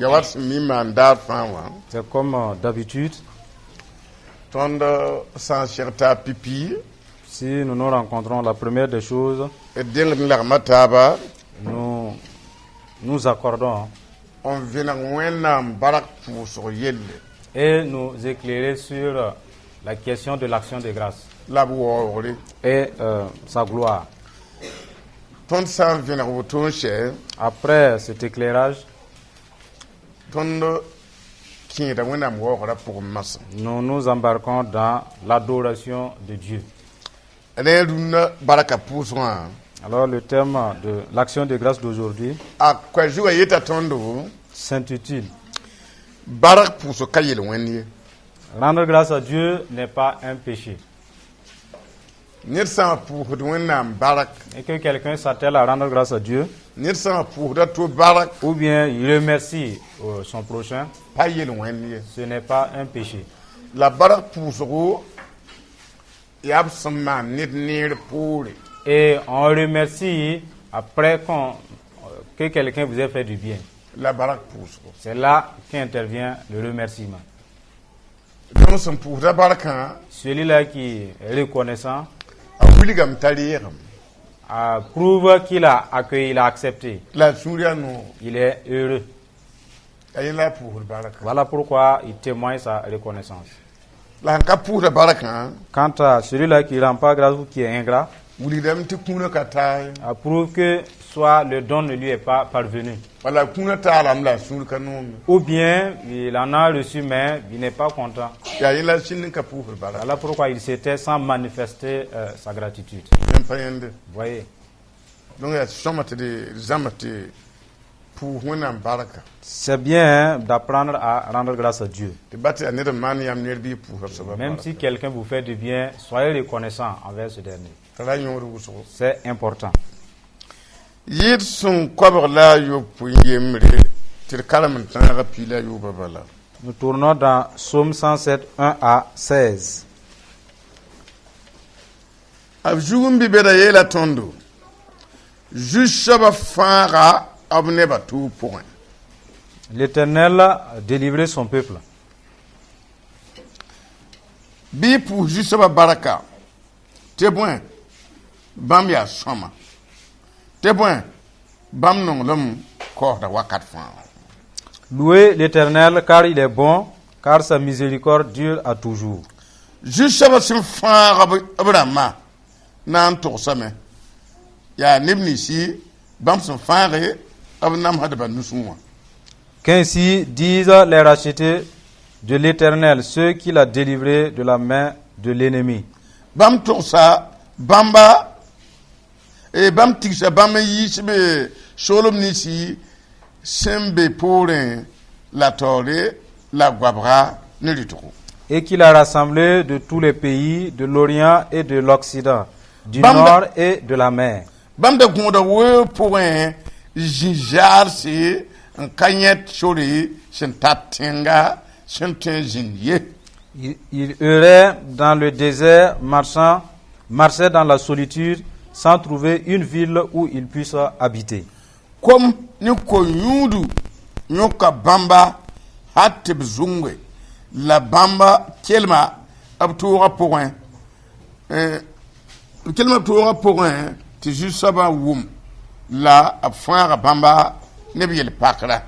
Yaa wa sẽn mi n maan daar fãa wã. C'est comme d'habitude, Tõnd sã n seg taab pipi, si nous nous rencontrons, la première des choses, d dengd n lagma taaba nous nous accordons n vẽneg Wẽnnaam bark pʋʋsg yelle et nous éclairer sur la question de l'action de grâce la b waoogre. Et sa gloire. Tõnd sã n vẽneg woto n sɛ, Après cet éclairage, tõnd kẽeda Wẽnnaam waoogrã pʋgẽ masã. Nous nous embarquons dans l'adoration de Dieu. Rẽ rũnnã barka pʋʋsgã, Alors le thème de l'action de grâce d'aujourd'hui a koɛ zugã yeta tõndo s'intitule bark pʋʋsg ka yel-wẽnd ye. Rendre grâce à Dieu n'est pas un péché. Ned sã n pʋʋsd Wẽnnaam bark, Et que quelqu'un s'attelle à rendre grâce à Dieu, ned sã n pʋʋsda to bark, ou bien il remercie son prochain, pa yel-wẽnd ye. Ce n'est pas un péché. La bark pʋʋsgo yaa b sẽn maan ned neer poore. Et on remercie après que quelqu'un vous ait fait du bien. La bark pʋʋsgo. C'est là qu'intervient le remerciement. Donc sẽn pʋʋsda barkã, Celui-là qui est reconnaissant a wilgame t'a reegem prouve qu'il a accueilli, il a accepté. La a sũur yaa noog. Il est heureux. A yẽ la a pʋʋsd barka. Voilà pourquoi il témoigne sa reconnaissance. La sẽn ka pʋʋsda barkã, Quant à celui-là qui ne rend pas grâce ou qui est ingrat, wilgdame tɩ kũunã ka taa ye. Prouve que soit le don ne lui est pas parvenu, Wala kũunã taalame la a sũur ka noom. ou bien il en a reçu mais il n'est pas content. Yaa yẽ la sĩnd n ka pʋʋsd barka. Voilà pourquoi il s'était sans manifester sa gratitude. Yẽm pa yẽnde. Vous voyez. Donc yaa sõma tɩ d zãma tɩ pʋʋs Wẽnnaam barka. C'est bien, hein, d'apprendre à rendre grâce à Dieu. Tɩ ba tɩ yaa ned n maan yãmb ned bɩ y pʋʋsda soabã Même barka. Si quelqu'un vous fait du bien, soyez reconnaissant envers ce dernier. T'a ra yõod wʋsgo. C'est important. Yɩɩd sõn koabg la a yopoe n yembre tɩ d karem n tãagã piig la a yoobã bala. Nous tournons dans Psaume 107, 1 à 16. A zug n bɩ beda yeela tõndo zu-soabã fãaga b nebã tʋʋg pʋgẽ. L'Éternel a délivré son peuple. Bɩ y pʋʋs zu-soabã barka tɩ bõe bãmb yaa sõma tɩ bõe bãmb nonglem kaoosda wakat fãa. Louez l'Éternel, car il est bon, car sa miséricorde dure à toujours. Zu-soabã sẽn fãaga b rãmbã na n togsame yaa neb ninsi bãmb sẽn fãage b namsdbã nusẽ wã. Qu'ainsi disent les rachetés de l'Éternel, ceux qu'il a délivrés de la main de l'ennemi. Bãmb togsa bãmba e bãmb tigsa bãmb n yiis be soolem ninsi sẽn be poorẽ la taoore la goabga ne rɩtgo. Et qu'il a rassemblés de tous les pays, de l'Orient et de l'Occident, du Bamba- nord et de la mer. Bãmb da gũuda weoog pʋgẽ zĩ zaarse n ka yẽt sore sẽn tar tẽnga sẽn tõe n zĩnd ye. Il errait dans le désert, marchait dans la solitude, sans trouver une ville où il puisse habiter. Kom ne ko-yũudu yõka bãmba hal tɩ b zʋnge la bãmba kelma b toogã pʋgẽ. B kelma b toogã pʋgẽ tɩ zu-soabã wʋm la b fãaga bãmba ne b yel-pakra.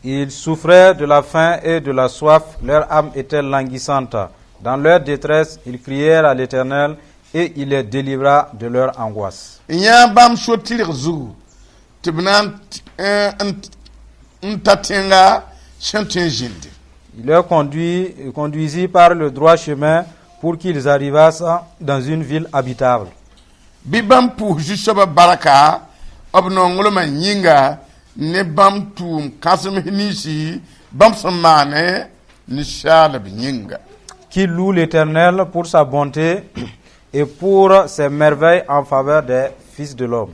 Ils souffraient de la faim et de la soif, leur âme était languissante. Dans leur détresse, ils crièrent à l'Éternel et il les délivra de leur angoisse. N yã bãmb so-tɩrg zugu tɩ b na n ta tẽnga sẽn tõe n zĩndi. Il les conduisit par le droit chemin pour qu'ils arrivassent dans une ville habitable. Bɩ bãmb pʋʋs zu-soabã barka b nonglmã yĩnga ne bãmb tʋʋm kãsem ninsi bãmb sẽn maane ninsaalb yĩnga. Qu'il loue l'Éternel pour sa bonté et pour ses merveilles en faveur des fils de l'homme.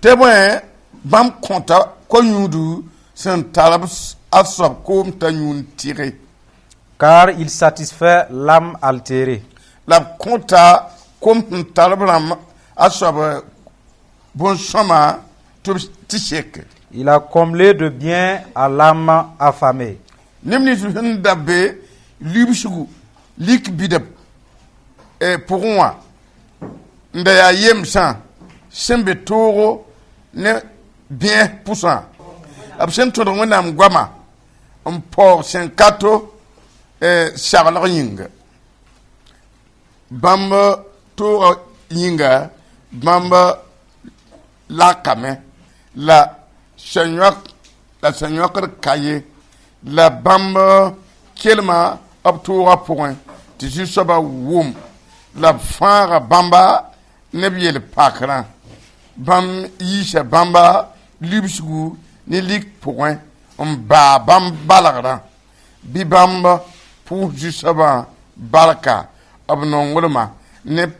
Tɩ bõe bãmb kõta ko-yũudu sẽn tar b a soab koom t'a yũun tɩge. Car il satisfait l'âme altérée. La b kõta kom sẽn tar b rãmb a soab bõn-sõma tɩ seke. Il a comblé de bien à l'âme affamée. Neb nins sẽn da be libsgu lik bidb pʋgẽ wã n da yaa yemsã sẽn be toogo ne bẽes pʋsã b sẽn tõdg Wẽnnaam goama n paoog sẽn ka to saglg yĩnga bãmb toogã yĩnga bãmb lakame la sẽn-yõk la sẽn-yõkd ka ye la bãmb kelma b toogã pʋgẽ tɩ Zu-soabã wʋm la b fãaga bãmba ne b yel pakrã bãmb yiisa bãmba libsgu ne lik pʋgẽ n baa bãmb balgrã bɩ bãmb pʋʋs Zu-soabã barka b nonglmã ne b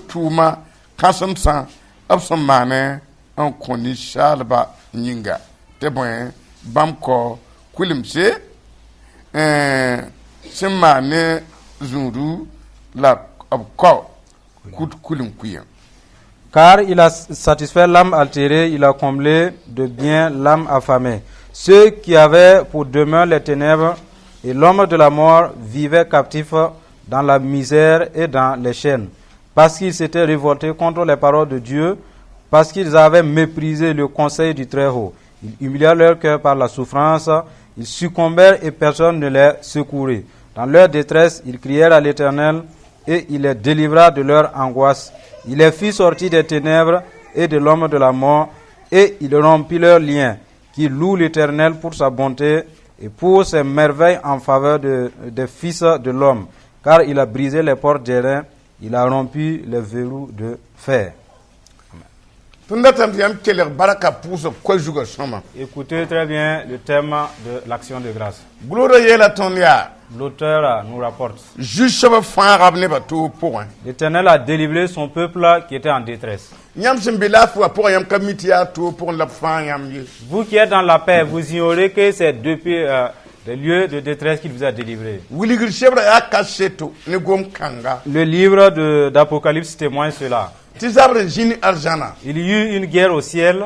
tʋʋma kãsemsã b sẽn maane n kõ ninsaalba yĩnga tɩ bõe bãmb kao kulemse sẽn maan ne zũudu la b kao kut kulim-kuyã. Car il a satisfait l'âme altérée, il a comblé de bien l'âme affamée. Ceux qui avaient pour demeure les ténèbres et l'ombre de la mort vivaient captifs dans la misère et dans les chaînes, parce qu'ils s'étaient révoltés contre les paroles de Dieu, parce qu'ils avaient méprisé le conseil du Très-Haut. Il humilia leur cœur par la souffrance, ils succombèrent et personne ne les secourait. Dans leur détresse, ils crièrent à l'Éternel et il les délivra de leur angoisse. Il les fit sortir des ténèbres et de l'ombre de la mort et il rompit leurs liens. Qu'ils louent l'Éternel pour sa bonté et pour ses merveilles en faveur des fils de l'homme. Car il a brisé les portes d'airain, il a rompu les verrous de fer. Tõnd datame tɩ yãmb kelg barka pʋʋsg koa zugã sõma. Écoutez très bien le thème de l'action de grâce. Gʋlsdã yeela tõnd yaa L'auteur nous rapporte. Zu-soabã fãaga b nebã toog pʋgẽ. L'Éternel a délivré son peuple qui était en détresse. Yãmb sẽn be laafɩ wã pʋgã yãmb ka mi tɩ yaa toog pʋgẽ la b fãag yãmb ye. Vous qui êtes dans la paix, vous ignorez que c'est depuis des lieux de détresse qu'il vous a délivré. Wilgr sebrã yaa kaseto ne gom-kãnga. Le livre d'Apocalypse témoigne cela. Tɩ zabr n zĩni arzãna. Il y eut une guerre au ciel,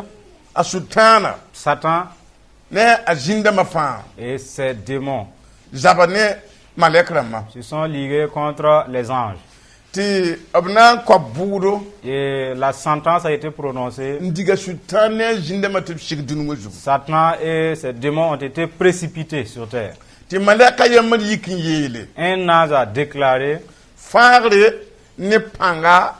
a Sʋtãana Satan ne a zĩndãmbã fãa et ses démons zaba ne malɛk rãmbã se sont ligués contre les anges. Tɩ b na n kao bʋʋdo Et la sentence a été prononcée. N diga Sʋtãan ne a zĩndãmbã tɩ b sig dũni wã zugu. Satan et ses démons ont été précipités sur terre. Tɩ malɛka yembr yik n yeele Un ange a déclaré: fãagre ne pãnga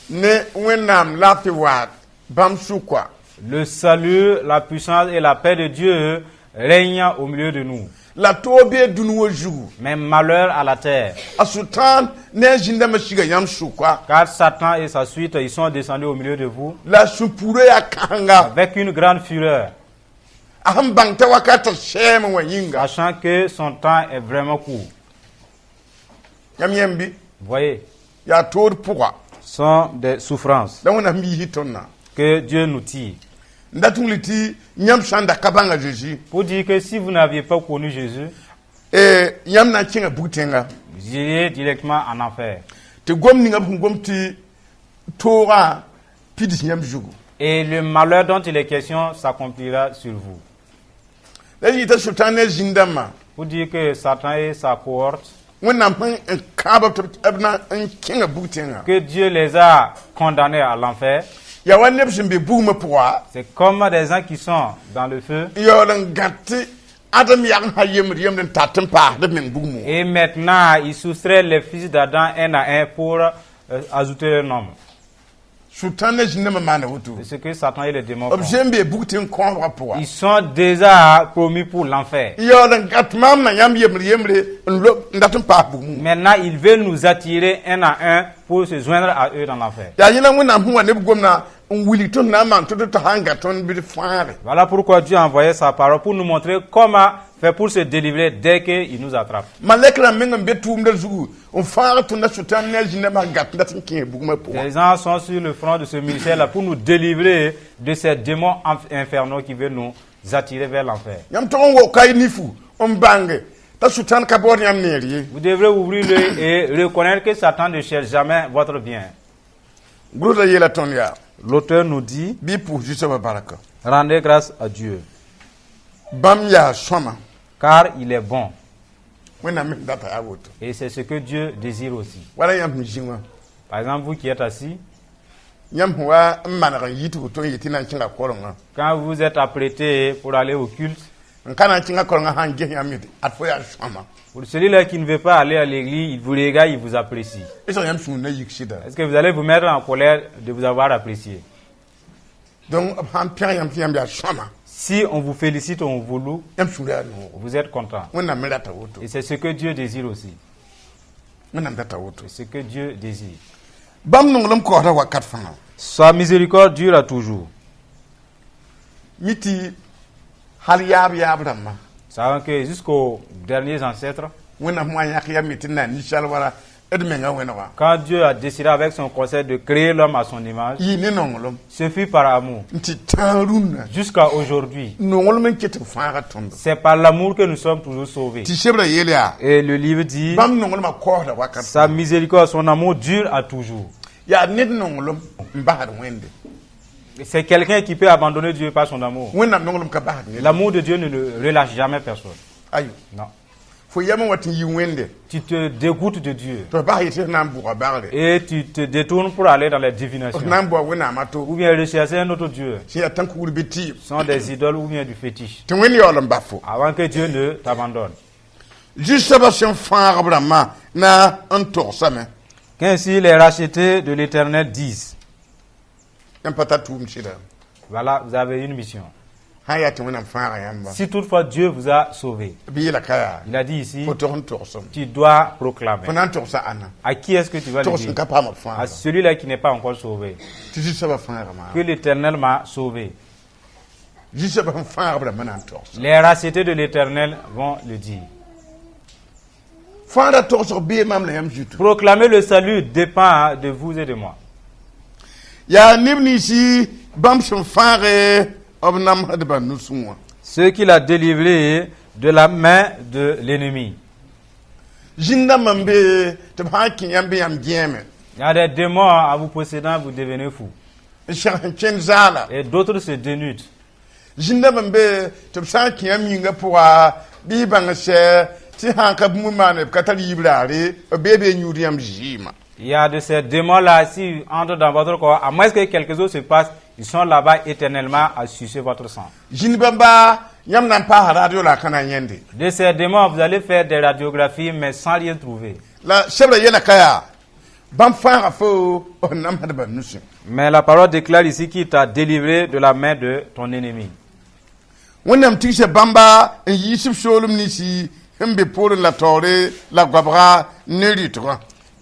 ne Wẽnnaam laafɩ waat bãmb sʋka. Le salut, la puissance et la paix de Dieu règnent au milieu de nous. La toog bee dũni wã zugu. Mais malheur à la terre. A Sʋtãan ne a zĩndãmbã siga yãmb sʋka. Car Satan et sa suite, ils sont descendus au milieu de vous La sũ-puurã yaa kãsenga avec une grande fureur, a sẽn bãng t'a wakatã sɛɛme wã yĩnga. Sachant que son temps est vraiment court. Yãmb yẽm bɩ Voyez, yaa tood pʋga sont des souffrances la Wẽnnaam yiisi tõndã. Que Dieu nous tire. N dat n tɩ yãmb sã n da ka bãnga Zeezi Pour dire que si vous n'aviez pas connu Jésus, yãmb na n kẽnga bug-tẽnga. Vous iriez directement en enfer. Tɩ gom ninga b sẽn gom tɩ toogã pids yãmb zugu. Et le malheur dont il est question s'accomplira sur vous. La yɩ t'a Sʋtãan ne a zĩndãmbã Pour dire que Satan et sa cohorte, Wẽnnaam sẽn n kãab tɩ b na n kẽnga bug-tẽngã que Dieu les a condamnés à l'enfer, yaa wa neb sẽn be bugmã pʋga c'est comme des gens qui sont dans le feu. N yaool n gãt tɩ ãdem yag sã yembd yemd n tat n paasd b meng bugmã. Et maintenant, ils soustraient les fils d'Adam un à un pour ajouter leur nombre. Sʋtãan ne zĩndãmbã maanda woto. C'est ce que Satan et les démons b font. sẽn be bug-tẽng kõosgã pʋga Ils sont déjà promis pour l'enfer. N yaool n gãt maam na yãmb yembd yembre n lob n dat n paas bugmã. Maintenant, ils veulent nous attirer un à un pour se joindre à eux dans l'enfer. Yaa yẽla Wẽnnaam sẽn wa ne b gomdã n wilg tõnd na n maan tɩ tɩ sã n gã tõnd bɩ d fãagre. Voilà pourquoi Dieu a envoyé sa parole pour nous montrer comment faire pour se délivrer dès qu'il nous attrape. Malɛk rãmb meng n be tʋʋmdã zugu n fãag tõnda Sʋtãan ne a zĩndãmbã gãt n dat n kẽes bugmã pʋgã. Les gens sont sur le front de ce ministère-là pour nous délivrer de ces démons infernaux qui veulent nous attirer vers l'enfer. Yãmb tog n woka y nifu n bãnge t'a Sʋtãan ka baood yãmb neer ye. Vous devrez ouvrir l'œil et reconnaître que Satan ne cherche jamais votre bien. Gʋlsdã yeela tõnd yaa L'auteur nous dit, Bɩ y pʋʋs Zu-soabã barka. Rendez grâce à Dieu, Bãmb yaa sõma. Car il est bon. Wẽnnaam me sẽn data yaa woto. Et c'est ce que Dieu désire aussi. Wala yãmb sẽn zĩ wã. Par exemple, vous qui êtes assis, Yãmb sẽn wa n maneg n yit woto n yet tɩ na n kẽnga korengã. Quand vous êtes apprêté pour aller au culte, N ka na n kẽnga korengã sã n ges yãmb yetɩ ad fo yaa sõma. Pour celui-là qui ne veut pas aller à l'église, il vous regarde, il vous apprécie. Est ce que yãmb sũur na yik sɩda? Est-ce que vous allez vous mettre en colère de vous avoir apprécié? Donc b sãn pẽg yãmb tɩ yãmb yaa sõma. Si on vous félicite, on vous loue, Yãmb sũur yaa noogo. Vous êtes content. Wẽnnaam me rata woto. Et c'est ce que Dieu désire aussi. Wẽnnaam data woto. C'est ce que Dieu désire. Bãmb nonglem kaoosda wakat fãa. Sa miséricorde dure à toujours. Mi tɩ hal yaab yaab rãmbã. Savons que jusqu'aux derniers ancêtres, Wẽnnaam sẽn wa yãk yam tɩ na ninsal wala d menga wẽnega. Quand Dieu a décidé avec son conseil de créer l'homme à son image, Yɩ ne nonglem. Ce fut par amour. N tɩ tãag rũnnã. Jusqu'à aujourd'hui, Nonglem n ket b fãaga tõndo. C'est par l'amour que nous sommes toujours sauvés. Tɩ sebrã yeel yaa. Et le livre dit, Bãmb nonglmã kaoosda wakat. Sa miséricorde, son amour dure à toujours. Yaa ned nonglem n basd Wẽnde. C'est quelqu'un qui peut abandonner Dieu par son amour. Wẽnnaam nonglem ka basd ned. L'amour de Dieu ne le relâche jamais personne. Ayo. Non. Fo yam n wa tɩ n yi Wẽnde. Tu te dégoûtes de Dieu Tɩ f bas yetɩ f na n bʋga bagre. Et tu te détournes pour aller dans les divinations. F na n bao Wẽnnaamã to. Ou bien rechercher un autre Dieu. Sẽn yaa tãn-kugr bɩ tɩɩb. Sont des idoles ou bien du fétiche. Tɩ Wẽnd yaool n bas fo. Avant que Dieu ne t'abandonne. Zu-soabã sẽn fãag b rãmbã na n togsame. Qu'ainsi les rachetés de l'Éternel disent. Yãmb pa tar tʋʋm sɩda. Voilà, vous avez une mission. Sã n yaa tɩ Wẽnnaam fãaga yãmba. Si toutefois Dieu vous a sauvé, Bɩ yeela ka yaa. Il a dit ici, Fo tog n togsem. Tu dois proclamer. Fo na n togsa ãnna. À qui est-ce que tu vas le Togs dire? Sẽn ka paam b À fãaga. Celui-là qui n'est pas encore sauvé. Tɩ Zu-soabã fãaga maam. Que l'Éternel m'a sauvé. Zu-soabã sẽn fãag b rãmbã na n togs. Les rachetés de l'Éternel vont le dire. Fãagrã togsg bee maam la yãmb zutu. Proclamer le salut dépend de vous et de moi. Yaa neb ninsi bãmb sẽn fãage b namsdbã nusẽ wã. Ceux qu'il a délivrés de la main de l'ennemi. Zĩn-dãmbã n be tɩ b sã n kẽ yãmb bɩ yãmb gẽeme. Il y a des démons, en vous possédant, vous devenez fou. N seg sẽn kẽnd zaala. Et d'autres se dénudent. Zĩn-dãmbã n be tɩ b sã n kẽ yãmb yĩngã pʋga bɩ y bãng sɛ tɩ sã n ka bũmb maane b ka tar yiib raare b bee be yũud yãmb zɩɩmã. Il y a de ces démons-là, s'ils entrent dans votre corps, à moins que quelque chose se passe, ils sont là-bas éternellement à sucer votre sang. Zĩnd bãmba yãmb na n paasa radio la a ka na n yẽnde. De ces démons, vous allez faire des radiographies, mais sans rien trouver. La sebrã yeela ka yaa bãmb fãaga fo b namsdbã nusẽ. Mais la parole déclare ici qu'il t'a délivré de la main de ton ennemi. Wẽnnaam tigsa bãmba n yiis b soolem ninsi sẽn be poorẽ la taoore la goabga ne rɩtgã.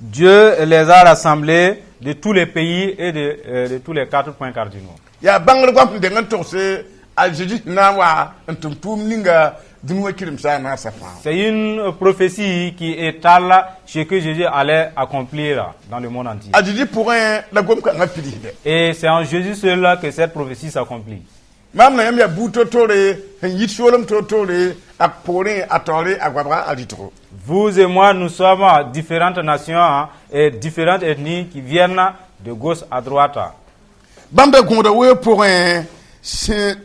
Dieu les a rassemblés de tous les pays et de tous les quatre points cardinaux. Yaa bãngr goam sẽn deng n togse a Zeezi sẽn na n wa n tʋm tʋʋm ninga dũni wã kiremsa a naasã fãa. C'est une prophétie qui étale ce que Jésus allait accomplir dans le monde entier. A Zeezi pʋgẽ la gom-kãngã pidsde. Et c'est en Jésus seul que cette prophétie s'accomplit. Maam na yãmb yaa buud to-toore sẽn yit soolem to-toore a poorẽ a taoore a goabga a rɩtgo. Vous et moi, nous sommes différentes nations, hein, et différentes ethnies qui viennent de gauche à droite. Bãmb da gõoda weoog pʋgẽ sẽn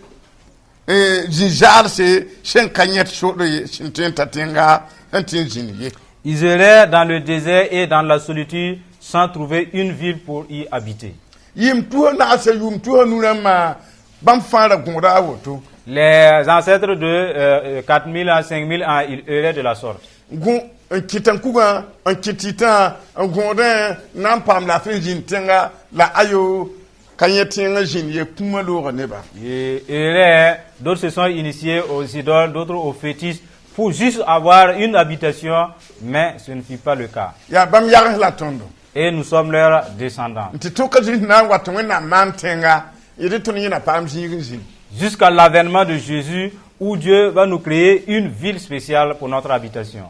zĩ-zaalse sẽn ka yẽt sore ye sẽn tõe n ta tẽnga sẽn tɩ n zĩnd ye. Ils erraient dans le désert et dans la solitude sans trouver une ville pour y habiter. Yɩɩm tusa naasã yʋʋm tusa nu rãmbã bãmb fãa ra gõoda a woto. Les ancêtres de 4000 ans, 5000 ans, ils erraient de la sorte. Gõ n kɩt n kugã n kɩt tɩtã n gõodẽ na n paam laafɩ n zĩnd tẽnga la ayo ka yẽ tẽngã zĩnd ye kũumã looga neba. Ils erraient, d'autres se sont initiés aux idoles, d'autres aux fétiches, pour juste avoir une habitation, mais ce ne fut pas le cas. Yaa bãmb yags la tõndo. Et nous sommes leurs descendants. N tɩ tʋka Zĩis na n wa tɩ Wẽnnaam maan tẽnga yetɩ tõnd yẽ na paam zĩig n zĩnd. Jusqu'à l'avènement de Jésus, où Dieu va nous créer une ville spéciale pour notre habitation.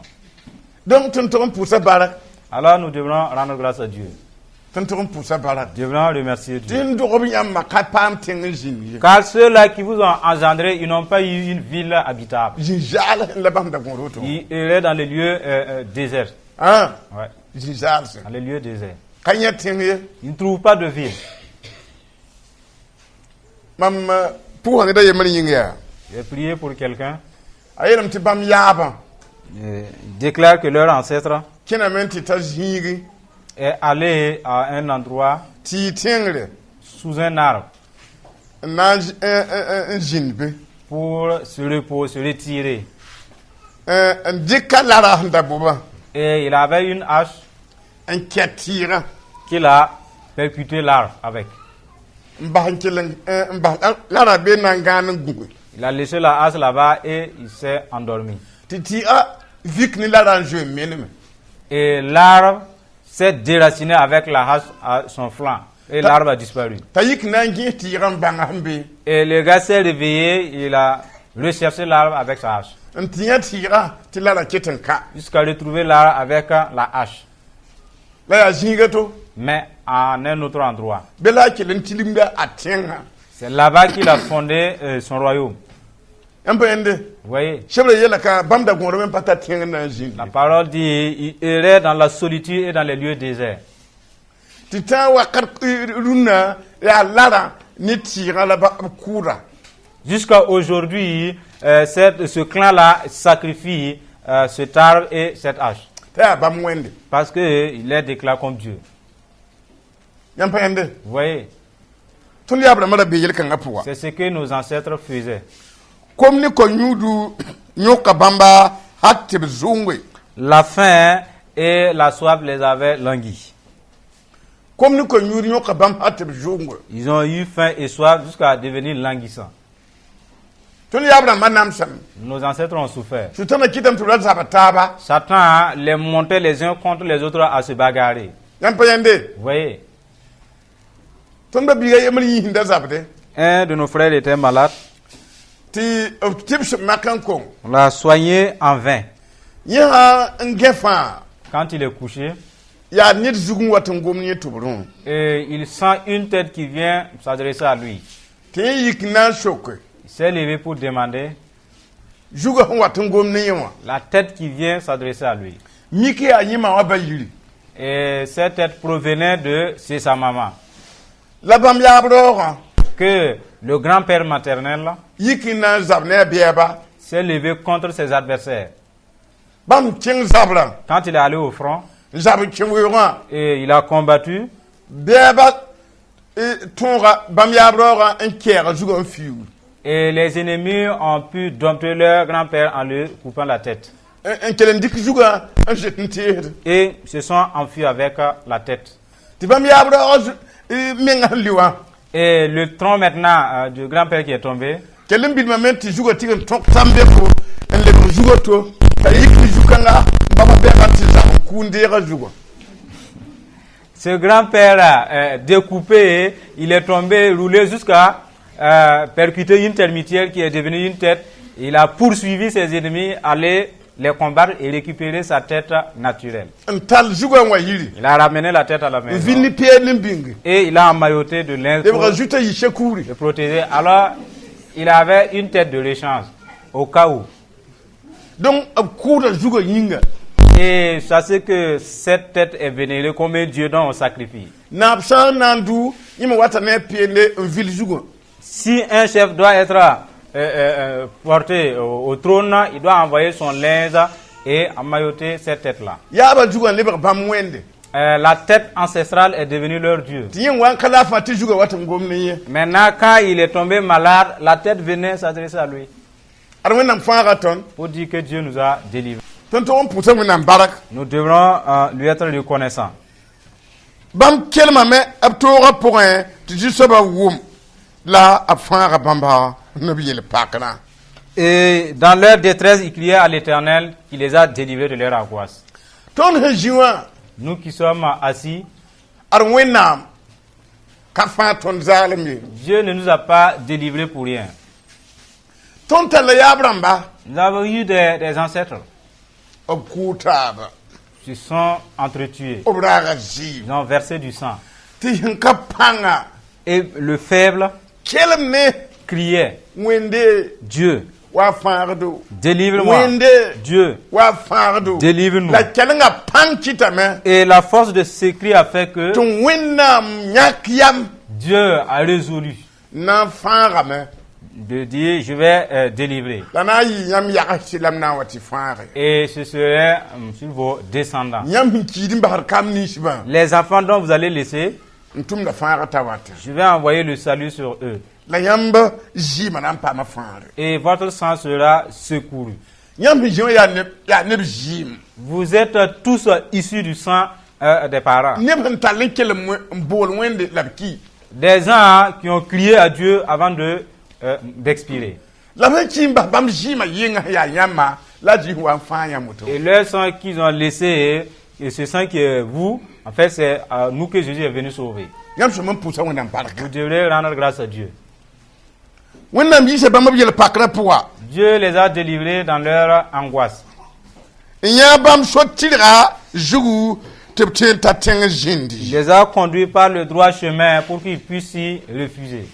Donc tõnd tog n pʋʋsa bark. Alors nous devrons rendre grâce à Dieu. Tõnd tog n pʋʋsa bark. Nous devrons remercier Tɩ Dieu. N dog b yãmbã ka paam tẽng n zĩnd ye. Car ceux-là qui vous ont engendré, ils n'ont pas eu une ville habitable. Zĩ-zaal la bãmb da gõod woto. Ils erraient dans les lieux déserts. Ã. Ouais, Zĩ-zaalsẽ. dans les lieux déserts. Ka yẽ tẽng ye. Ils ne trouvent pas de ville. Mam pʋʋsa ned a yembr yĩng yaa. J'ai prié pour quelqu'un. A yeelame tɩ bãmb yaabã Il déclare que leur ancêtre kẽname tɩ ta zĩigi est allé à un endroit tɩ tẽngre sous un arbre n na n n zĩnd be pour se reposer, se retirer. N dɩka lara sẽn da bobã Et il avait une hache n kɛ tɩɩgã qu'il a percuté l'arbre avec. N bas n kell n bas lara be na n gãan n gũge. Il a laissé la hache là-bas et il s'est endormi. Tɩ tɩɩgã vik ne lara n zoe n meneme. Et l'arbre s'est déraciné avec la hache à son flanc. Et l'arbre a disparu. T'a yik na n gẽes tɩɩgã n bãnga sẽn be. Et le gars s'est réveillé, il a recherché l'arbre avec sa hache. N tɩ yã tɩɩgã tɩ lara ket n ka. Jusqu'à retrouver l'arbre avec la hache. La yaa zĩiga to. Mais en un autre endroit. Be la a kell n tilgda a tẽngã. C'est là-bas qu'il a fondé son royaume. N pa yẽnde. Vous voyez, Sebra yeela ka bãmb da gõodame n pa tar tẽng n na n zĩnd. La parole dit, il errait dans la solitude et dans les lieux déserts. Tɩ tãag wakat rũnnã yaa lara ne tɩɩgã la b kʋʋda. Jusqu'à aujourd'hui, ce clan-là sacrifie cet arbre et cette hache. T'a yaa bãmb wẽnde. Parce qu'il les déclare comme Dieu. Yãmb pa yẽnde. Vous voyez, Tõnd yaab rãmbã ra be yel-kãngã pʋga. C'est ce que nos ancêtres faisaient. Kom ne ko-yũudu yõka bãmba hal tɩ b zʋnge. La faim et la soif les avaient languis. Kom ne ko-yũud yõka bãmb hal tɩ b zʋnge. Ils ont eu faim et soif jusqu'à devenir languissants. Tõnd yaab rãmbã namsame. Nos ancêtres ont souffert. Sʋtãna kɩtame tɩ b ra zaba taaba. Satan les montait les uns contre les autres à se bagarrer. Yãmb pa yẽnde. Vous voyez, Tõnd ba biiga yembr yĩs da zabde. Un de nos frères était malade. Tɩ b tɩbs mak n kong. On l'a soigné en vain. Yẽ sã n gẽ fãa Quand il est couché, yaa ned zug n wat n gom yẽ tʋbrẽ. Et il sent une tête qui vient s'adresser à lui. Tɩ yẽ yik n na n soke. Il s'est levé pour demander Zugã sẽn wat n gom ne yẽ wã. La tête qui vient s'adresser à lui. Mik yaa yẽma wã ba yiri. Et cette tête provenait de c'est sa maman. La bãmb yaab raoogã Que le grand-père maternel yik n na n zab ne a bɛɛba. S'est levé contre ses adversaires. Bãmb kẽng zabrã. Quand il est allé au front N zab n kẽ weoogã. Et il a combattu, Bɛɛba tõoga bãmb yaab raoogã n kɛɛga zugã n fiuug. Et les ennemis ont pu dompter leur grand-père en lui coupant la tête. N kell n dɩk zugã n zoet n teesd. Et se sont enfuis avec la tête. Tɩ bãmb yaab raoogã menga sẽn li wã. Et le tronc maintenant du grand-père qui est tombé, Kell n bilmame tɩ zugã tɩg n tõk tãm-beko n lebg zugã to t'a yik tɩ zu-kãnga bãmba bɛɛbã tɩ zab n kʋ n deega zugã. Ce grand-père découpé, il est tombé, roulé jusqu'à percuter une termitière qui est devenue une tête. Il a poursuivi ses ennemis, allé les combattre et récupérer sa tête naturelle. N tall zugã n wa yiri. Il a ramené la tête à la N maison vil ne peed n bĩngi. Et il a emmailloté de linge pour Lebga zutã yɩ sekuuri. Le protéger. Alors, il avait une tête de rechange au cas où. Donc b kʋʋda zugã yĩnga. Et sachez que cette tête est vénérée comme un dieu dont on sacrifie. Naab sã n na n dʋ yẽme wata ne a peende n vil zugã. Si un chef doit être porté au trône, il doit envoyer son linge et emmailloter cette tête-là. Yaabã zugã n lebg bãmb wẽnde. La tête ancestrale est devenue leur Dieu. Tɩ yẽ wa n ka laafã tɩ zugã wat n gom ne yẽ. Maintenant, quand il est tombé malade, la tête venait s'adresser à lui Ad Wẽnnaam fãaga tõnd. Pour dire que Dieu nous a délivrés. Tõnd tog n pʋsa Wẽnnaam bark. Nous devrons lui être reconnaissants. Bãmb kelmame b toogã pʋgẽ tɩ zu-soabã wʋm la b fãaga bãmba ne b yel pakrã. Et dans leur détresse, ils criaient à l'Éternel qui les a délivrés de leur angoisse. Tõnd sẽn zĩ wã Nous qui sommes assis, ad Wẽnnaam ka fãag tõnd zaalem ye. Dieu ne nous a pas délivrés pour rien. Tõnd talla yaab rãmba. Nous avons eu des ancêtres B kʋʋ taaba. Qui se sont entretués. B raaga zɩɩm. Ils ont versé du sang. Tɩ sẽn ka pãnga Et le faible kelem ne criait, Wẽnde Dieu, wa fãagdo. Délivre-moi. Wẽnde Dieu, wa fãagdo. Délivre-nous. La kelengã pãng kɩtame Et la force de ce cri a fait que tɩ Wẽnnaam yãk yam Dieu a résolu Na n fãagame. De dire, je vais délivrer. La na n yɩ yãmb yagsɩ la m na n wa tɩ fãage. Et ce serait sur vos descendants. Yãmb sẽn kiid n basd kam ninsbã. Les enfants dont vous allez laisser, n tʋmda fãagã t'a wata. Je vais envoyer le salut sur eux. La yãmb zɩɩmã na n paama fãagre. Et votre sang sera secouru. Yãmb sẽn zĩ wã yaa neb zɩɩm. Vous êtes tous issus du sang des parents. Neb sẽn tall n kelem n bool Wẽnde la b ki. Des gens qui ont crié à Dieu avant d'expirer. La b sẽn ki n bas bãmb zɩɩmã yɩnga sẽn yaa yãmba la a zĩ wa n fãag yãmb woto. Et leur sang qu'ils ont laissé, et ce sang qui est vous, en fait, c'est à nous que Jésus est venu sauver. Yãmb sẽm n pʋsa Wẽnnaam barka. Vous devrez rendre grâce à Dieu. Wẽnnaam yiisa bãmb b yel-pakrã pʋga. Dieu les a délivrés dans leur angoisse. N yã bãmb so-tɩrga zugu tɩ b tõe n ta tẽng zĩndi. Il les a conduits par le droit chemin pour qu'ils puissent s'y réfugier.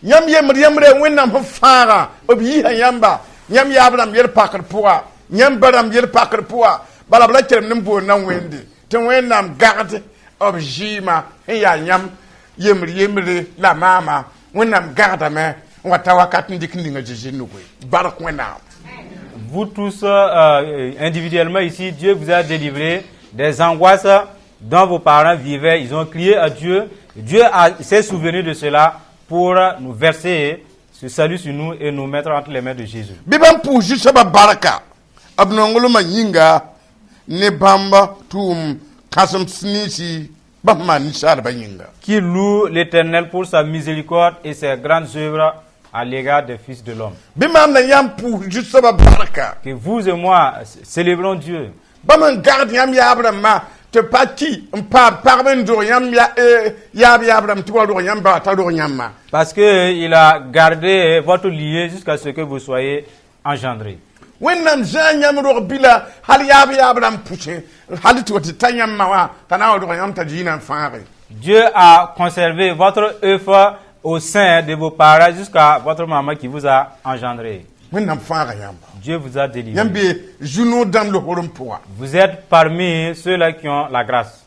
Yãmb yembd yembre Wẽnnaam sẽn fãaga b yiisa yãmba yãmb yaab rãmb yel-pakr pʋga yãmb ba rãmb yel-pakr pʋga bala b ra kelemd n boond na Wẽnde tɩ Wẽnnaam gagd b zɩɩmã sẽn yaa yãmb yembr yembre la maama Wẽnnaam gagdame n wa ta wakat n dɩk n ninga Zeezi nugu bark Wẽnnaam. Vous tous, individuellement ici, Dieu vous a délivré des angoisses dont vos parents vivaient. Ils ont crié à Dieu. Dieu s'est souvenu de cela pour nous verser ce salut sur nous et nous mettre entre les mains de Jésus. Bɩ bãmb pʋʋs Zu-soabã barka b nonglmã yĩnga ne bãmb tʋʋm kãsem ninsi bãmb maan ninsaalbã yĩnga. Qui loue l'Éternel pour sa miséricorde et ses grandes œuvres à l'égard des fils de l'homme. Bɩ maam na yãmb pʋʋs Zu-soabã barka. Que vous et moi célébrons Dieu. Bãmb n gagd yãmb yaab rãmbã tɩ pa ki n paam pagb n dog yãmb yaab yaab rãmb tɩ wa rog yãmb ba t'a rog yãmba. Parce qu'il a gardé votre lignée jusqu'à ce que vous soyez engendrés. Wẽnnaam zãa yãmb rog bila hal yaab yaab rãmb pʋsẽ hal tɩ wa tɩ ta yãmb ma wã t'a na n wa rog yãmb t'a zĩig n fãage. Dieu a conservé votre œuf au sein de vos parents jusqu'à votre maman qui vous a engendré. Wẽnnaam fãaga yãmba. Dieu vous a délivré. Yãmb be zu-noog dãmb losrem pʋga. Vous êtes parmi ceux-là qui ont la grâce.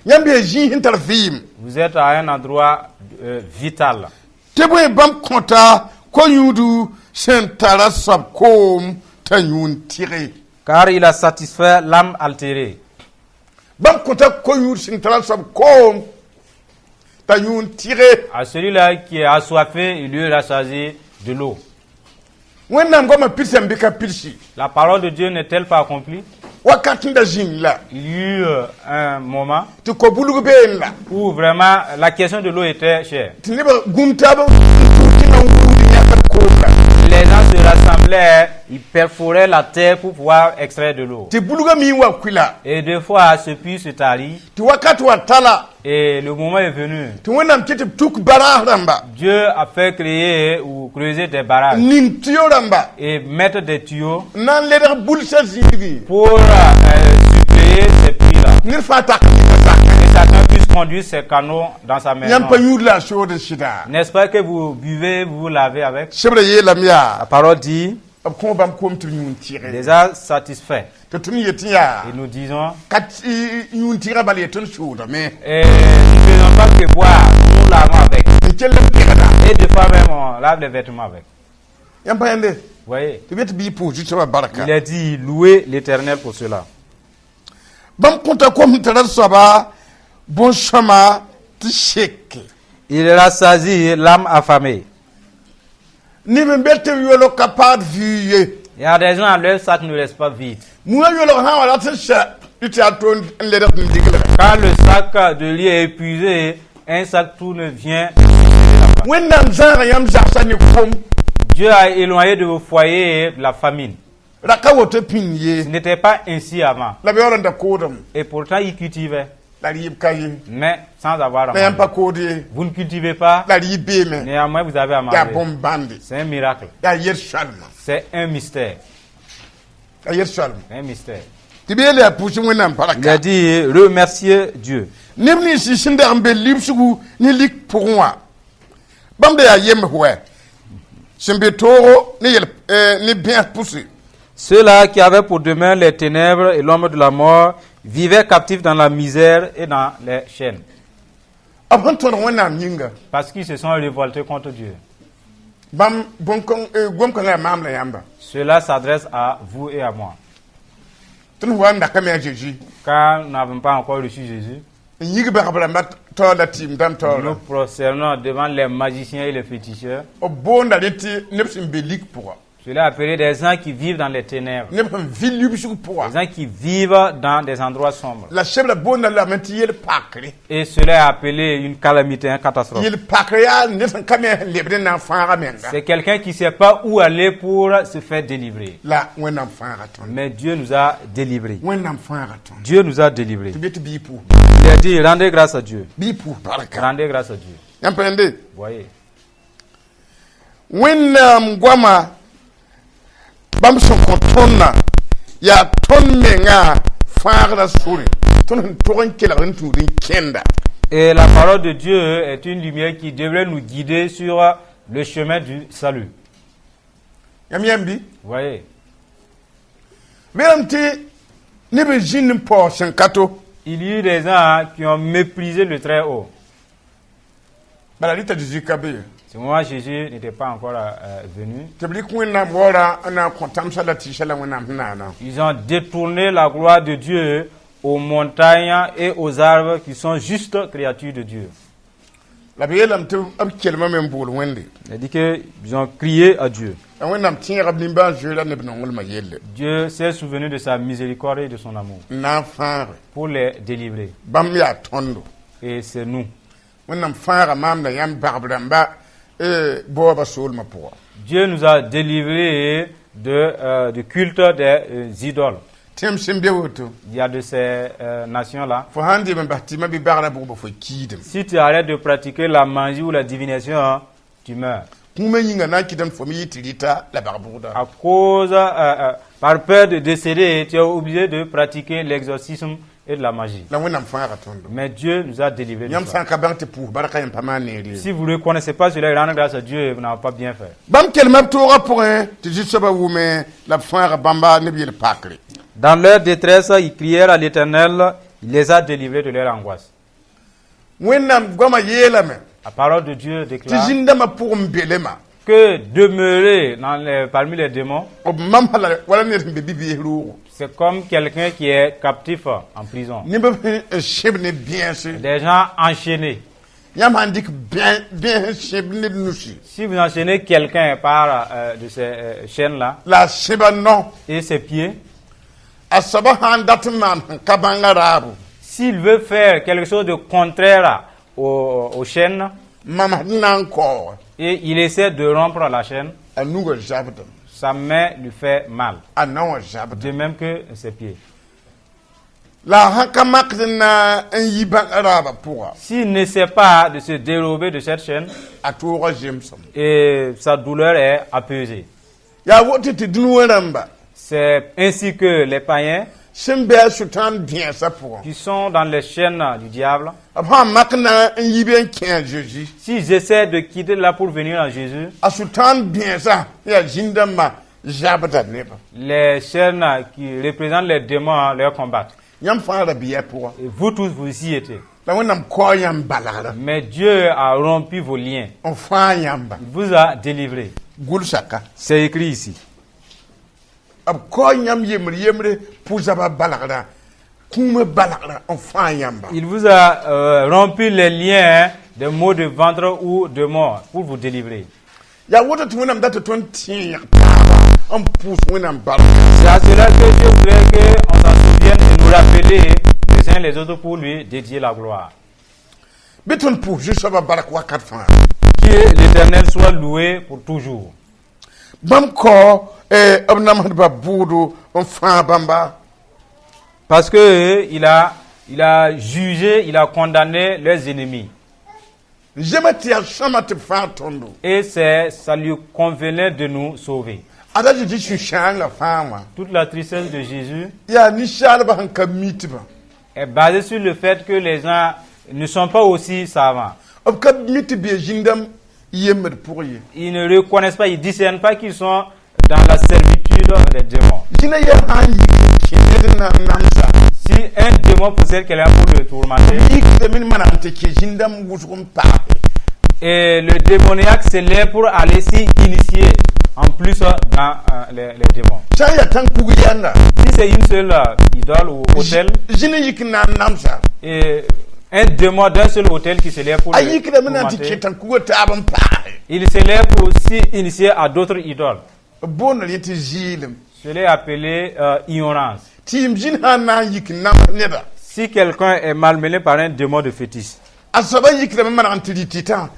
Yãmb be zĩig sẽn tar vɩɩm. Vous êtes à un endroit vital. Tɩ bõe bãmb kõta ko-yũudu sẽn tara soab koom t'a yũun tɩge. Car il a satisfait l'âme altérée. Bãmb kõta ko-yũud sẽn tara soab koom t'a yũun tɩge. À celui-là qui est assoiffé, il lui rassasie de l'eau. Wẽnnaam goamã pidsame bɩ ka pidsi? La parole de Dieu n'est-elle pas accomplie? Wakat n da zĩng la. Il y eut un moment tɩ ko-bulg beene la. Où vraiment la question de l'eau était chère. Tɩ nebã gũm taab n tẽngã n gũud n yãkd koom la. Les gens se rassemblaient, ils perforaient la terre pour pouvoir extraire de l'eau. Tɩ bulgã mi n wa kuila. Et deux fois, ce puits se tarit. Tɩ wakat wa tala. Et le moment est venu. Tɩ Wẽnnaam kɩ tɩ b tuk baraas rãmba. Dieu a fait créer ou creuser des barrages ning tuyau rãmba. Et mettre des tuyaux n na n ledg bulsã zĩigi. Pour suppléer ces puits-là. Ned fãa tak n dɩka zakẽ. Que chacun puisse conduire ses canaux dans sa maison. Yãmb pa yũud la a sood n sɩda? N'est-ce pas que vous buvez, vous vous lavez avec? Sebrã yeelame yaa. La parole dit, b kõ bãmb koom tɩ b yũun tɩge. Déjà satisfait. Tɩ tõnd yetẽ yaa. Et nous disons, ka yũun tɩgã bala yetẽ n soodame. Et nous ne faisons pas que boire, nous nous lavons avec. N kell n pegda. Et des fois même, on lave les vêtements avec. Yãmb pa yãnde. Vous voyez? Tɩ b yetɩ bɩ y pʋʋs Zu-soabã barka. Il est dit, louez l'Éternel pour cela. Bãmb kõta kom tara soaba bõn-sõma tɩ seke. Il rassasie l'âme affamée. Neb n be tɩ b yolg ka paad vɩ ye. Il y a des gens, leur sac ne reste pas vide. Mugã yolg sã n wa rat n sɛ tɩ yaa toon n ledg n diglgã. Quand le sac de riz est épuisé, un sac tout ne vient. Wẽnnaam zãaga yãmb zagsã ne kom. Dieu a éloigné de vos foyers la famine. Ra ka woto pĩnd ye. Ce n'était pas ainsi avant. La b yaool n da koodem. Et pourtant, ils cultivaient. La rɩɩb ka ye. Mais sans avoir à La yãmb manger. Pa kood ye. Vous ne cultivez pas, La rɩɩb beeme. Néanmoins vous avez à Yaa manger. bõn-bãnde. C'est un miracle. Yaa yel-soalma. C'est un mystère. Yaa yel-soalma. Un mystère. Tɩ b yeel yaa pʋʋs Wẽnnaam Il barka. A dit, remerciez Dieu. Neb nins sẽn dag n be libsgu ne lik pʋgẽ wã bãmb da yaa yembs wɛ sẽn be toogo ne yel ne bẽes pʋse. Ceux-là qui avaient pour demeure les ténèbres et l'ombre de la mort vivaient captifs dans la misère et dans les chaînes. B sẽn tõdg Wẽnnaam yĩnga. Parce qu'ils se sont révoltés contre Dieu. Bãmb gom-kãngã yaa maam la yãmba. Cela s'adresse à vous et à moi. Tõnd wa n dakame a Zeezi. Quand nous n'avons pas encore reçu Jésus, N yig bagb rãmbã taoor la tɩɩm dãmb nous taoora. Prosternons devant les magiciens et les féticheurs. B boonda rẽ tɩ neb sẽn be lik pʋga. Cela est appelé des gens qui vivent dans les ténèbres. Neb sẽn vɩ libsg pʋga. Des gens qui vivent dans des endroits sombres. La sebra boonda lame tɩ yel-pakre. Et cela est appelé une calamité, une catastrophe. Yel-pakre yaa ned sẽn ka me sẽn lebd n na n fãaga menga. C'est quelqu'un qui ne sait pas où aller pour se faire délivrer. La Wẽnnaam fãaga tõnd. Mais Dieu nous a délivrés. Wẽnnaam fãaga tõnd. Dieu nous a délivrés. Tɩ be tɩ bɩ y pʋʋs. Il a dit, rendez grâce à Dieu. Bɩ y pʋʋs barka. Rendez grâce à Dieu. Yãmb pẽnde. Voyez. Wẽnnaam goama bãmb sẽn kõ tõndã yaa tõnd mengã fãagrã sore tõnd sẽn tog n kelgd n tũud n kẽnda. Et la parole de Dieu est une lumière qui devrait nous guider sur le chemin du salut. Yãmb yãmb bɩ. Voyez. Beelame tɩ neb n zĩnd n paoog sẽn ka to. Il y a eu des gens qui ont méprisé le Très-Haut. Bala rɩta Zeezi ka be ye. Ce moment, Jésus n'était pas encore venu. Tɩ b rɩk Wẽnnaam waoorã n na n kõ tãmsã la tɩɩsã la Wẽnnaam sẽn naana. Ils ont détourné la gloire de Dieu aux montagnes et aux arbres qui sont juste créatures de Dieu. La b yeelame tɩ b kelmame n bool Wẽnde. Il a dit qu'ils ont crié à Dieu. La Wẽnnaam tẽega b nimbãan-zoeera ne b nonglmã yelle. Dieu s'est souvenu de sa miséricorde et de son amour N na n fãage. Pour les délivrer. Bãmb yaa tõndo. Et c'est nous. Wẽnnaam fãaga maam la yãmb bagb rãmba baoobã soolmã pʋga. Dieu nous a délivrés du culte des idoles. Tẽm sẽn be woto. Il y a de ces nations-là. Fo sãn dɩm n bas tɩma bɩ bagrã bʋgba fo kiidem. Si tu arrêtes de pratiquer la magie ou la divination, hein, tu meurs. Kũumã yĩnga na n kɩtame tɩ fo me yɩ tɩ rɩta la bag bʋgda. À cause, par peur de décéder, tu es obligé de pratiquer l'exorcisme et de la magie. La Wẽnnaam fãaga tõndo. Mais Dieu nous a délivrés de Yãmb ça. sã n ka bãng tɩ pʋʋs barka yẽm pa maan neer ye. Si vous ne reconnaissez pas cela et rendre grâce à Dieu, vous n'avez pas bien fait. Bãmb kelma b toogã pʋgẽ tɩ Zu-soabã wʋme la b fãaga bãmba ne b yel-pakre. Dans leur détresse, ils crièrent à l'Éternel, il les a délivrés de leur angoisse. Wẽnnaam goamã yeelame La parole de Dieu tɩ déclare zĩn-dãmbã pʋgẽ belema. Que demeurer parmi les démons, B mamsa la wala ned sẽn be bi-bees roogo. C'est comme quelqu'un qui est captif en prison. Neb sẽn n sẽb ne bẽese. Des gens enchaînés. Yãmb sãn dɩk bẽes n sẽb ned nusi. Si vous enchaînez quelqu'un par de ces chaînes-là La a sẽba no. Et ses pieds, A soaba sã n dat n maan sẽn ka bãnga raabo. S'il veut faire quelque chose de contraire aux chaînes Mamsd n na n kaoog. Et il essaie de rompre la chaîne, A nugã zabdame. Sa main lui fait mal, A naowã zabdame. De même que ses pieds. La a sã ka makd n na n yi bãnga raabã pʋga. S'il n'essaie pas de se dérober de cette chaîne, A toogã zemsem. Et sa douleur est apaisée. Yaa woto tɩ dũni rãmba C'est ainsi que les païens sẽn be a sʋtãan dẽesã pʋgẽ. Qui sont dans les chaînes du diable, B sã n mak na n yi be n kẽ a Zeezi. S'ils essaient de quitter là pour venir en Jésus, A sʋtãan dẽesã yaa zĩn-dãmbã zabda nebã. Les chaînes qui représentent les démons leur combattent. Yãmb fãa ra bɩ pʋgã. Et vous tous, vous y étiez. La Wẽnnaam kao yãmb balgrã. Mais Dieu a rompu vos liens. N fãag yãmba. Il vous a délivrés. Gʋlsaka. C'est écrit ici. B kao yãmb yembr yembre pʋ-zabã balgrã kũumã balgrã n fãag yãmba. Il vous a rompu les liens des maux de ventre ou de mort pour vous délivrer. Yaa woto tɩ Wẽnnaam dat tɩ tõnd tẽeg taaba n pʋʋs Wẽnnaam barka. C'est à cela que Dieu voudrait qu'on s'en souvienne et nous rappeler les uns les autres pour lui dédier la gloire. Bɩ tõnd pʋʋs Zu-soabã bark wakat fãa. Que l'Éternel soit loué pour toujours. Bãmb kao b namsdbã bʋʋdo n fãag bãmba. Parce que il a jugé, il a condamné leurs ennemis. Zema tɩ yaa sõma tɩ b fãag tõndo. Et ça lui convenait de nous sauver. Ada Zeezi sũ-sãangã fãa wã. Toute la tristesse de Jésus Yaa ninsaalbã sẽn ka mi tɩ bã. Est basée sur le fait que les gens ne sont pas aussi savants. B ka mi tɩ bee zĩndãmb yembd pʋg ye. Ils ne reconnaissent pas, ils ne discernent pas qu'ils sont dans la servitude des démons. Zĩna yaa sã n yik n kẽ ned n na n namsa. Si un démon possède quelqu'un pour le tourmenter, yikdame n maneg n tɩ kẽ zĩn-dãmb wʋsg n paase. Et le démoniaque s'élève pour aller s'y initier en plus dans les démons. Sã n yaa tãn-kug yãnga, Si c'est une seule idole ou autel, zĩn n yik n na n namsa, et un démon d'un seul autel qui s'élève pour a le yikdame na n tɩ kẽ tourmenter, tãn-kugã taab n paase. Il s'élève pour s'y initier à d'autres idoles. B boonda yẽ tɩ zɩɩlem. Cela est appelé ignorance. Tɩ yɩm zĩn sã n na n yik n nams neda, Si quelqu'un est malmené par un démon de fétiche, a soaba yikdame n maneg n tɩ rɩ tɩtã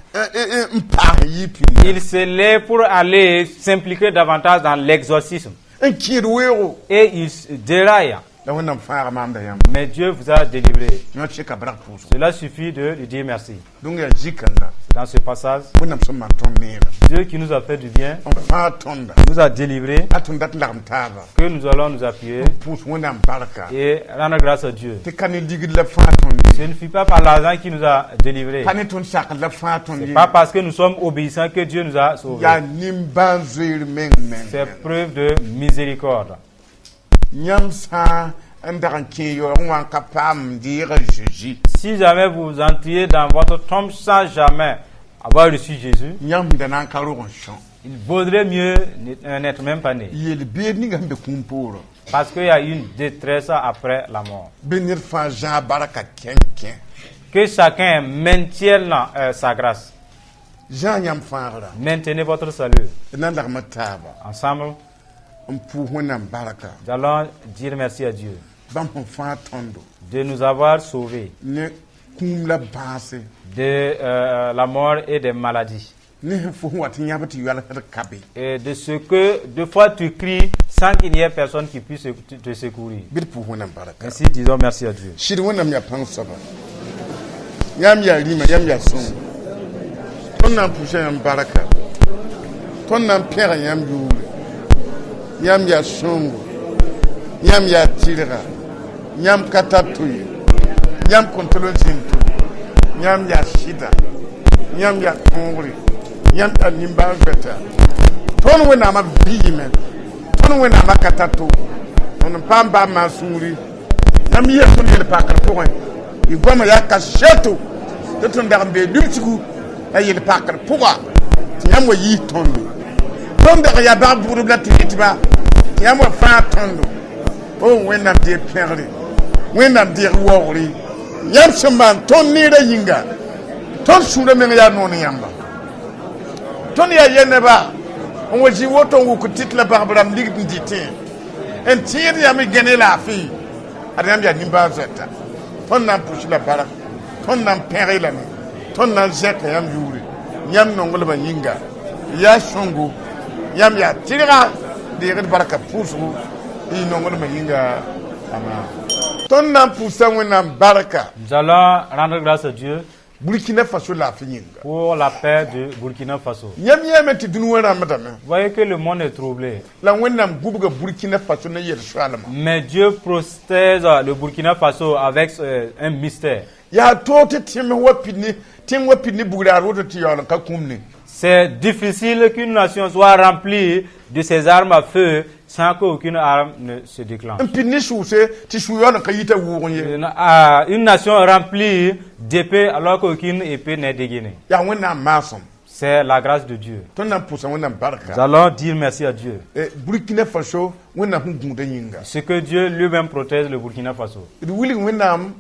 n paas n yɩ pĩnda, il s'élève pour aller s'impliquer davantage dans l'exorcisme n kẽed weoogo. Et il se déraille. La Wẽnnaam fãaga maamda yãmb. Mais Dieu vous a délivré. Yõ seka bark pʋʋsgo. Cela suffit de lui dire merci. Donc yaa zĩ-kãnga, Dans ce passage, Wẽnnaam sẽn maan tõnd neerã, Dieu qui nous a fait du bien, n fãag tõnda, nous a délivrés, a tõnd dat n lagem taaba, que nous allons nous appuyer pʋʋs Wẽnnaam barka, et rendre grâce à Dieu. Tɩ ka ne ligd la fãag tõnd Ce ne fut pas par l'argent qui nous a délivrés. Pa ne tõnd sakr la fãag tõnd. C'est pas parce que nous sommes obéissants que Dieu nous a sauvés. Yaa nimbãan-zoeer meng meng. C'est preuve de miséricorde. Yãmb sã n dag n kẽ yaoogẽ wã n ka paam n deega Zeezi, Si jamais vous entriez dans votre tombe sans jamais avoir reçu Jésus, yãmb da na n ka rog n sõ. Il vaudrait mieux n'être même pas né. Yel-beed ninga sẽn be kũum poorẽ. Parce qu'il y a une détresse après la mort. Bɩ ned fãa zãag barka kẽn-kẽ. Que chacun maintienne sa grâce. Zãag yãmb fãagra. Maintenez votre salut. D na n lagma taaba Ensemble, n pʋʋs Wẽnnaam barka, nous allons dire merci à Dieu bãmb sẽn fãag tõndo de nous avoir sauvés ne kũum la bãase, de la mort et des maladies. Ne sẽn fo sẽn wat n yãb tɩ yoalsd ka be. Et de ce que deux fois tu cries sans qu'il n'y ait personne qui puisse te secourir. Bɩ d pʋʋs Wẽnnaam barka. Ainsi, disons merci à Dieu. Sɩd Wẽnnaam yaa pãng soaba, yãmb yaa rĩmã, yãmb yaa sõngo. Tõnd na n pʋʋsa yãmb barka, tõnd na n pẽga yãmb yʋʋre. Yãmb yaa sõngo, yãmb yaa tɩrga, yãmb ka tar to ye, yãmb kõn tol n zĩnd to, yãmb yaa sɩda, yãmb yaa tõogre, yãmb yaa nimbãan-zoeta. Tõnd Wẽnnaamã vɩɩme, tõnd Wẽnnaamã ka tar to, tõnd n paam baab maan sũuri. Yãmb yɩa tõnd yel-pakr pʋgẽ, y goamã yaa kaseto tɩ tõnd dag n bee lubsgu la yel-pakr pʋga tɩ yãmb wa yiis tõndo. Tõnd dag yaa bag bʋgdb la tɩ rɩtba, tɩ yãmb wa fãag tõndo. O Wẽnnaam deeg pẽgre, Wẽnnaam deeg waoogre, yãmb sẽn maan tõnd neerã yĩnga. Tõnd sũurã meng yaa noon yãmba. Tõnd yaa yɛ neba n wa zĩ woto n wʋk tɩt la bagb rãmb ligd n dɩtẽ n tẽed yãmb gẽne laafɩ. Ad yãmb yaa nimbãan-zoɛta. Tõnd na n pʋs la bark, tõnd na n pẽg lame, tõnd na n zẽka yãmb yʋʋre, yãmb nonglmã yĩnga. Yaa sõngo, yãmb yaa tɩrga, deegd barka pʋʋsgo y nonglmã yĩnga. Ama tõnd na n pʋʋsa Wẽnnaam barka Nous allons rendre grâce à Dieu Burkina Faso laafɩ yĩnga. Pour la paix de Burkina Faso. Yãmb yãame tɩ dũni wã rãmbdame. Vous voyez que le monde est troublé. La Wẽnnaam gubga Burkina Faso ne yel-soaalmã. Mais Dieu protège le Burkina Faso avec un mystère. Yaa toog tɩ tẽm wa pid ne tẽng wa pid ne bugraar woto tɩ yaool n ka kũum ne. C'est difficile qu'une nation soit remplie de ses armes à feu sans qu'aucune arme ne se déclenche. N pid ne sʋʋse tɩ sũ yaool n ka yita wʋʋg ye. Une nation remplie d'épées alors qu'aucune épée n'est dégainée. Yaa Wẽnnaam maasem. C'est la grâce de Dieu. Tõnd na n pʋʋsa Wẽnnaam barka. Nous allons dire merci à Dieu. Eh, Burkina Faso Wẽnnaam sẽn gũudã yĩnga. Ce que Dieu lui-même protège le Burkina Faso. D wilg Wẽnnaam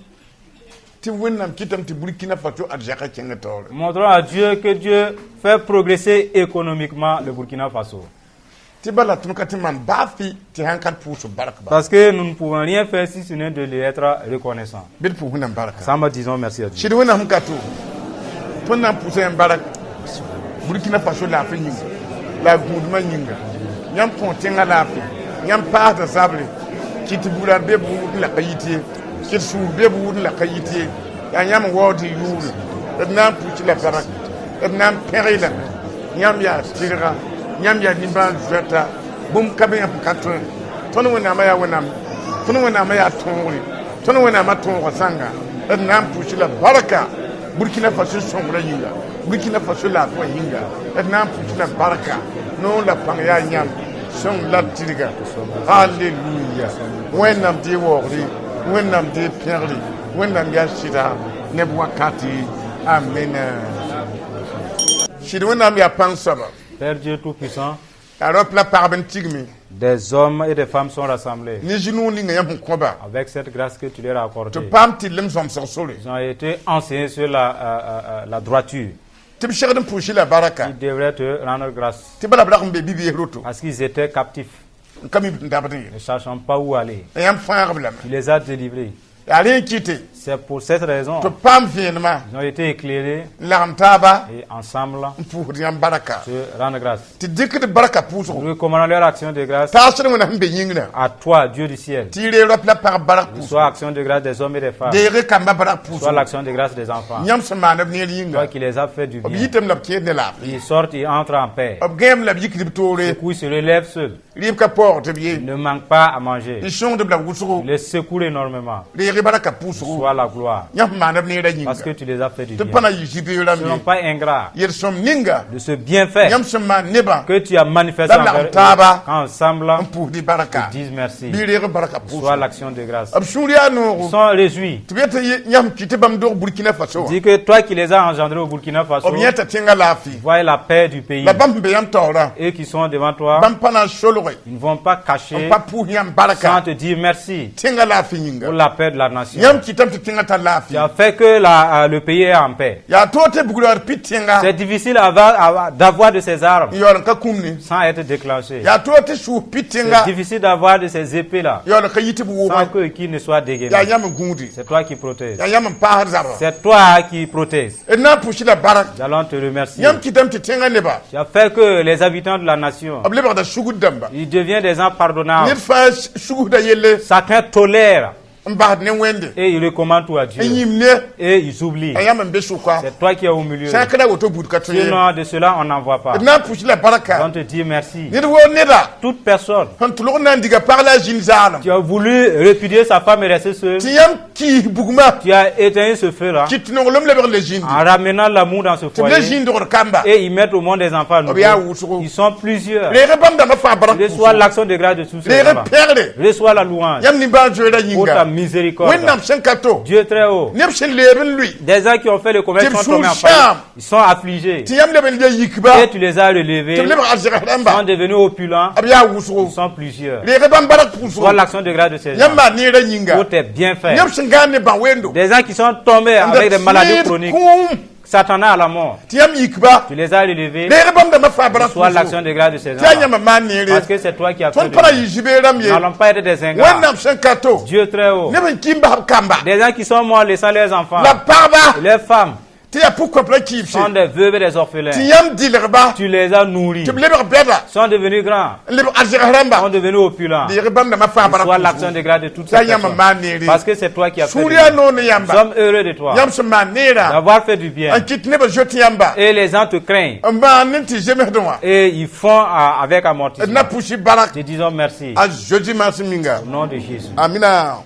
tɩ Wẽnnaam kɩtame tɩ Burkina Faso ad zɛka kẽngã taoore. Montrons à Dieu que Dieu fait progresser économiquement le Burkina Faso. Tɩ bala tõnd ka tɩ maan baa fɩ tɩ sãn ka pʋʋs bark ba. Parce que nous ne pouvons rien faire si ce n'est de lui être reconnaissant. Bɩ d pʋʋs Wẽnnaam barka. Ensemble, disons merci à Dieu. Sɩd Wẽnnaam sẽn ka to, tõnd na n pʋʋsa yãmb bark Burkina Faso laafɩ yĩnga la a gũudmã yĩnga. Yãmb kõ tẽngã laafɩ, yãmb paasda zabre kɩ tɩ bugrã be b wʋd la ka yit ye, kɩ tɩ sũur be b wʋd la ka yit ye. Yaa yãmb n waood y yʋʋre. D na n pʋs la bark, d na n pẽg lame. Yãmb yaa tɩrga, yãmb yaa nimbãan-zoɛta, bũmb ka be yãmb ka tõe. Tõnd Wẽnnaamã yaa Wẽnnaam, tõnd Wẽnnaamã yaa tõogre, tõnd Wẽnnaamã tõoga sãnga. D na n pʋs la barka Burkina Faso sõngrã yĩnga, Burkina Faso laafɩ wã yĩnga. D na n pʋs la barka noor la pãng yaa yãmb sõng la tɩrga. Halleluya, Wẽnnaam tɩ y waoogre. Wẽnnaam deeg pẽgre, Wẽnnaam yaa sɩda neb wakate. Amina. Sɩd Wẽnnaam yaa pãng soaba. Père Dieu Tout-Puissant, yaa raop la pagb n tigme. Des hommes et des femmes sont rassemblés Ne zĩ-noog ninga yãmb sẽn kõba avec cette grâce que tu leur as accordée. Tɩ paam tɩrlem sõmsg sore. Ils ont été enseignés sur la droiture. Tɩ b segd n pʋʋsɩ la baraka. Ils devraient te rendre grâce Tɩ bala b rag n be bi-bees roto. Parce qu'ils étaient captifs, N ka mi b dabd ye. Ne sachant pas où aller. La yãmb fãagb lame. Tu les as délivrés. Yaa rẽ n kɩte C'est pour cette raison tɩ b paam vẽenemã ils ont été éclairés n lagem taaba et ensemble n pʋʋsd yãmb baraka. Te rendre grâce. Tɩ dɩkd barka pʋʋsgo. Nous recommandons leur action de grâce Taasd Wẽnnaam sẽn be yĩngrã. À toi, Dieu du ciel. Tɩ y reeg raop la pagb barak pʋʋsgo. Soit action de grâce des hommes et des femmes. Deeg kambã barak Soit pʋʋsgo. L'action de grâce des enfants. Yãmb sẽn maan b neer Toi yĩnga. qui les as fait du B bien. yitame la b kẽed ne laafɩ. Ils sortent, ils entrent en paix. B gãeem la b yikd b toore. Du coup, ils se relèvent seuls. Rɩɩb ka paoog tɩ b ye. Ils ne manquent pas à manger. N sõngd b la wʋsgo. Tu les secours énormément. Reeg baraka pʋʋsgo. Soit la gloire. Yãmb sẽn maan b neerã Parce yĩnga. Que tu les as fait du Tɩ bien. b pa na yɩ zibee rãmb Ils ne ye. sont pas ingrats. Yel-sõm ninga. De ce bienfait Yãmb sẽn maan nebã. Que tu as manifesté La envers lagem taaba. Eux, qu'ensemble, N pʋʋsd baraka. Ils disent merci. Bɩ reeg baraka Soit pʋʋsgo. L'action de grâce. B sũur yaa Ils noogo. Sont réjouis. Tɩ b yetɩ yãmb kɩ tɩ bãmb dog Burkina Faso wã. Dis que toi qui les as engendrés au Burkina Faso, B yẽta tẽngã laafɩ. Vois la paix du pays. La bãmb sẽn be yãmb taoorã. Eux qui sont devant toi, Bãmb pa na n solge. Ils ne vont pas cacher N pa pʋʋs yãmb baraka. Sans te dire merci Tẽngã laafɩ yĩnga. Pour la paix de la nation. Yãmb kɩtame tɩ tẽngã tar laafɩ. Tu as fait que le pays est en paix. Yaa toog tɩ bugrã pit tẽnga. C'est difficile d'avoir de ces armes N yaool n ka kũmne. Sans être déclenché. Yaa toog tɩ sʋʋs pit tẽnga. C'est difficile d'avoir de ces épées-là Yaool n ka yit b sans wʋʋgẽ. Que qui ne soit dégainé. Yaa yãmb n gũudi. C'est toi qui protèges. Yaa yãmb n paasd zabra. C'est toi qui protèges. D na n pʋʋs la barak. Nous allons te remercier. Yãmb kɩtame tɩ tẽngã nebã. Tu as fait que les habitants de la nation, B lebgda sugd dãmba. Ils deviennent des gens pardonnables. Ned fãa sugsda yelle. Chacun tolère N basd ne Wẽnde. Et il recommande tout à Dieu. N yĩm ne. Et ils oublient. A yãmb n be sʋka. C'est toi qui es au milieu. Sã n ka ra woto buud ka tõe ye. Sinon, de cela, on n'en voit pas. D na n pʋʋs la baraka. On te dit merci. Ned woo neda. Toute personne Sẽn tʋlg na n diga pag la a zĩnd zaalem. Qui a voulu répudier sa femme et rester seule, Tɩ yãmb kiis bugmã. Tu as éteint ce feu-là Kɩt nonglem lebg le zĩndi. En ramenant l'amour dans ce Tɩ b le foyer zĩndgd kamba. Et ils mettent au monde des enfants nouveaux. B yaa wʋsgo. Ils sont plusieurs. Reeg bãmb dãmbã fãa barak. Reçois l'action de grâce de tous ces Reeg gens-là. pẽgre. Reçois la louange Yãmb nimbãan-zoeerã pour ta yĩnga. Miséricorde. Wẽnnaam sẽn ka to. Dieu très haut. Neb sẽn leeb n lʋɩ. Des gens qui ont fait le commerce Tɩ b sont tombés en sũur faillite. sãam. Ils sont affligés. Tɩ yãmb leb n le yikba. Et tu les as relevés. Tɩ b lebg arzɛgs Ils rãmba. Sont devenus opulents. B yaa wʋsgo. Ils sont plusieurs. Reeg bãmb barak Soit pʋʋsgo. L'action de grâce de ces gens. Yãmb maan neerã yĩnga. Pour tes bienfaits. Neb sẽn gãan ne bã-wendo. Des gens qui sont tombés avec des maladies chroniques, kũum. S'attendaient à la mort. Tɩ yãmb yikba. Tu les as relevés. Reeg bãmb dãmbã fãa barak Soit pʋʋsgo. L'action de grâce de ces Tɩ yaa gens. yãmb maan neere. Parce que c'est toi qui as fait Tõnd de pa na bien. yɩ zibee rãmb ye. Nous n'allons pas être des ingrats. Wẽnnaam sẽn ka to. Dieu très haut. Neb n ki n bas b kamba. Des gens qui sont morts laissant leurs enfants. La pagba. Et leurs femmes Tɩ yaa pʋg-kõp la kiibse. Sont des veuves et des orphelins. Tɩ yãmb dɩlgba. Tu les as nourris. Tɩ b lebg bɛda. Sont devenus grands. N lebg arzɛgs rãmba. Sont devenus opulents. Deeg bãmb dãmbã fãa barak Soit l'action pʋʋsgo. De grâce de toutes Tɩ ces yaa yãmb personnes. maan neere. Parce que c'est toi qui as fait Sũur du yaa bien. noog ne Nous yãmba. sommes heureux de toi. Yãmb sẽn maan neerã. D'avoir fait du bien. N kɩt nebã zoet yãmba. Et les gens te craignent. N maan ne tɩ zemsdẽ wã. Et ils font avec D amortissement. na pʋʋs barak. Te disons merci. A zoe dimanche minga. Au nom de Jésus. Amina.